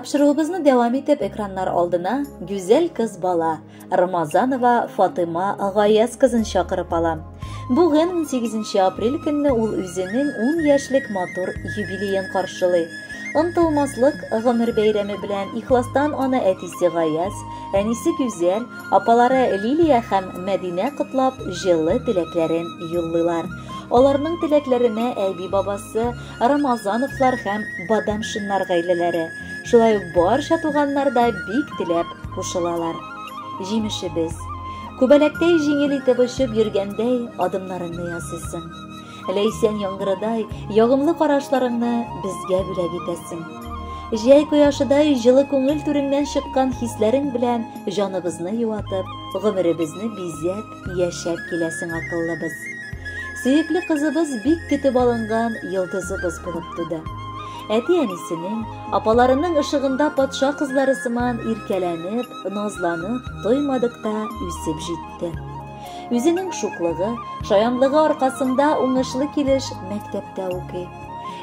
Тапшыруыбызны дәвам итеп экраннар алдына гүзәл кыз бала Рамазанова Фатыйма Гаяз кызын чакырып алам. Бүген 18 апрель көнне ул үзенең 10 яшьлек матур юбилеен каршылый. Онтылмаслык гомер бәйрәме белән ихластан аны әтисе Гаяз, әнисе Гүзәл, апалары Лилия һәм Мәдинә котлап җылы теләкләрен юллыйлар. Аларның теләкләренә әби-бабасы Рамазановлар һәм Бадамшиннар гаиләләре, шулай ук барча туганнар да бик теләп кушылалар. Җимешебез. Күбәләктәй җиңел итеп очып йөргәндәй адымнарыңны ясыйсың. Ләйсән яңгырыдай ягымлы карашларыңны безгә бүләк итәсең. Җәй кояшыдай җылы күңел түреңнән чыккан хисләрең белән җаныбызны юатып, гомеребезне бизәп яшәп киләсең акыллыбыз. Сөекле кызыбыз бик көтеп алынган йолдызыбыз булып туды. Әти-әнисенең, апаларының ышыгында патша кызлары сыман иркәләнеп, назланып, тоймадык та үсеп җитте. Үзенең шуклыгы, шаянлыгы аркасында уңышлы килеш мәктәптә укый.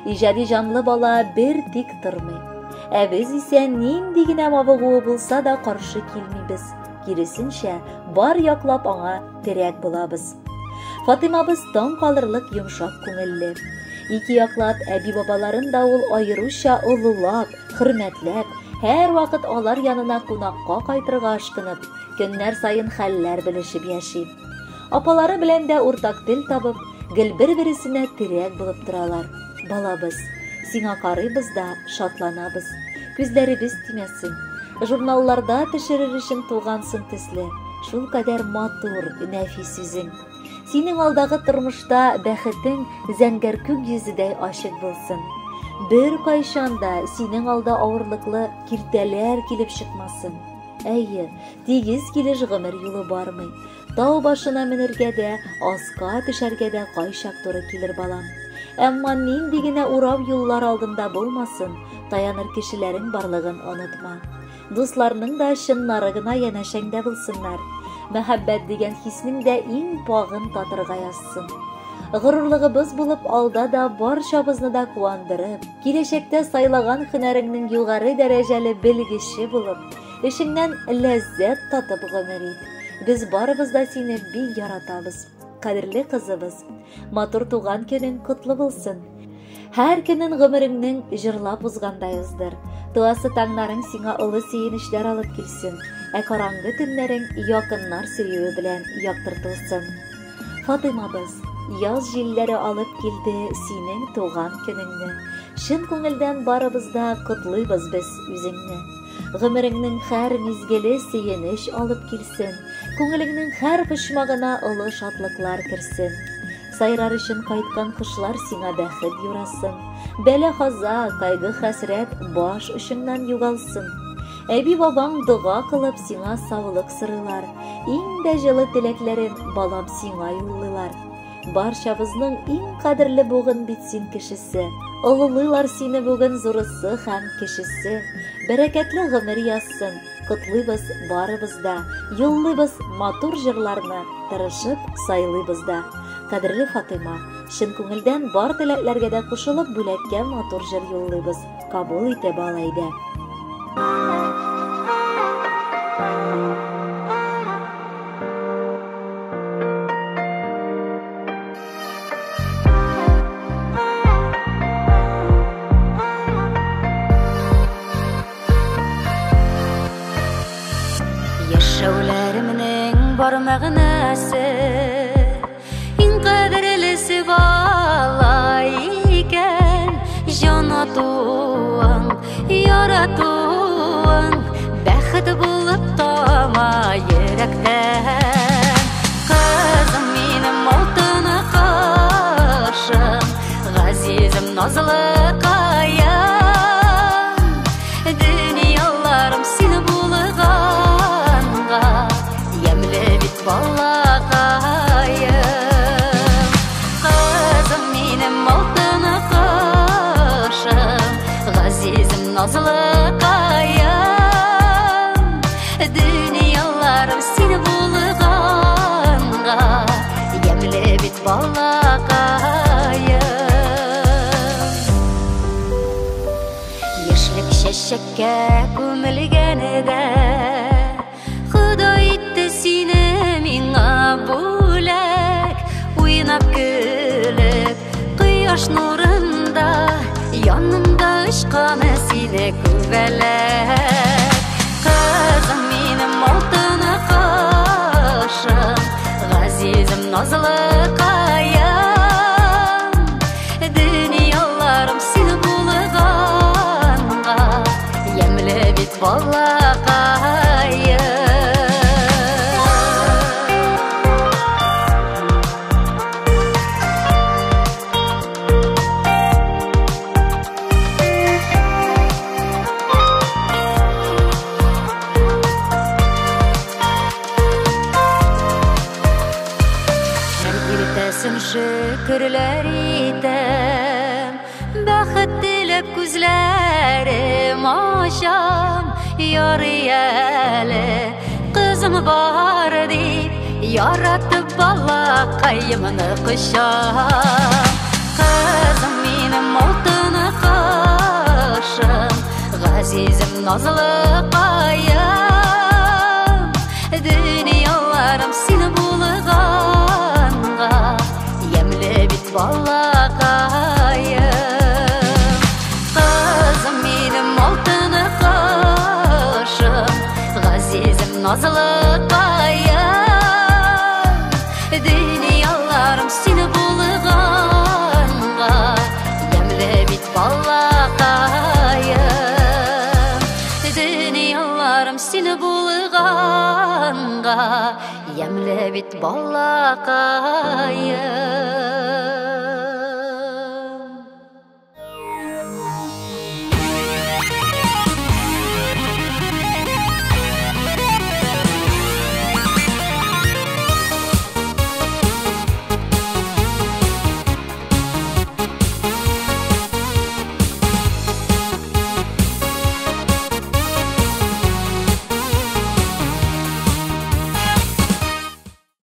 Иҗади җанлы бала бер тик тормый. Ә без исә нинди генә мавыгуы булса да каршы килмибез. Киресенчә, бар яклап аңа терәк булабыз. Фатыймабыз таң калырлык йомшак күңелле. Ике яклап әби-бабаларын да ул аеруча олылап, хөрмәтләп, һәрвакыт алар янына кунакка кайтырга ашкынып, көннәр саен хәлләр белешеп яши. Апалары белән дә уртак тел табып, гел бер-бересенә терәк булып торалар. Балабыз, сиңа карыйбыз да шатланабыз. Күзләребез тимәсен. Журналларда төшерер өчен тугансың төсле. Шул кадәр матур, нәфис үзең. Синең алдагы тормышта бәхетең зәңгәр күк йөзедәй ачык булсын. Бер кайчан да синең алда авырлыклы киртәләр килеп чыкмасын. Әйе, тигез килеш гомер юлы бармый. Тау башына менергә дә, аска төшәргә дә кайчак туры килер, балам. Әмма нинди генә урау юллар алдында булмасын, таяныр кешеләрең барлыгын онытма. Дусларның да чыннары гына янәшәңдә булсыннар. Мәхәббәт дигән хиснең дә иң пагын татырга язсын. Горурлыгыбыз булып алда да барчабызны да куандырып, киләчәктә сайлаган һөнәреңнең югары дәрәҗәле белгече булып, эшеңнән ләззәт татып гомер ит. Без барыбыз да сине бик яратабыз. Кадерле кызыбыз, матур туган көнең котлы булсын. Һәр көнен гомереңнең җырлап узгандай уздыр. Туасы таңнарың сиңа олы сөенечләр алып килсен, ә караңгы төннәрең якыннар сөюе белән яктыртылсын. Фатыймабыз, яз җилләре алып килде синең туган көнеңне. Чын күңелдән барыбыз да котлыйбыз без үзеңне. Гомереңнең һәр мизгеле сөенеч алып килсен, күңелеңнең һәр почмагына олы шатлыклар керсен. Сайрар өчен кайткан кошлар сиңа бәхет юрасын. Бәла-каза, кайгы-хәсрәт баш очыңнан югалсын. Әби-бабаң дога кылып сиңа саулык сорыйлар. Иң дә җылы теләкләрен балам сиңа юллыйлар. Барчабызның иң кадерле бүген бит син кешесе. Олылыйлар сине бүген зурысы һәм кечесе. Бәрәкәтле гомер язсын, котлыйбыз барыбыз да, юллыйбыз матур җырларны, тырышып сайлыйбыз да. Кадерле Фатыйма, чын күңелдән бар теләкләргә дә кушылып бүләккә матур җыр юллыйбыз. Кабул итеп ал әйдә. Яшәүләремнең бар мәгънәсе, иң кадерлесе бала икән. Җан атуың, яратуың, бәхет булып тама йөрәктән. Кызым минем алтын кашым, газизем назлы каям. Дөньяларым син булганга, ямьле бит балакаем. Кызым минем алтын кашым, газизем назлы каям. Дөньяларым син булганга, ямьле бит балакаем. Яшьлек чәчәк Чәчәккә күмелгәндә Ходай итте сине миңа бүләк. Уйнап көлеп кояш нурында янымда очканы сине күбәләк. Кызым минем алтын кошым, газизем назлыкаем, дөньяларым син булганга, ямьле бит балакаем. Шөкерләр итәм, бәхет теләп күзләрем ачам. Ярый әле кызым бар дип, яратып балакаемны кочам. Кызым минем алтын кошым, газизем назлыкаем, дөньяларым син булганга, ямьле бит балакаем. Кызым минем алтын кошым, газизем назлыкаем, дөньяларым син булганга, ямьле бит балакаем. Дөньяларым син булганга, ямьле бит балакаем.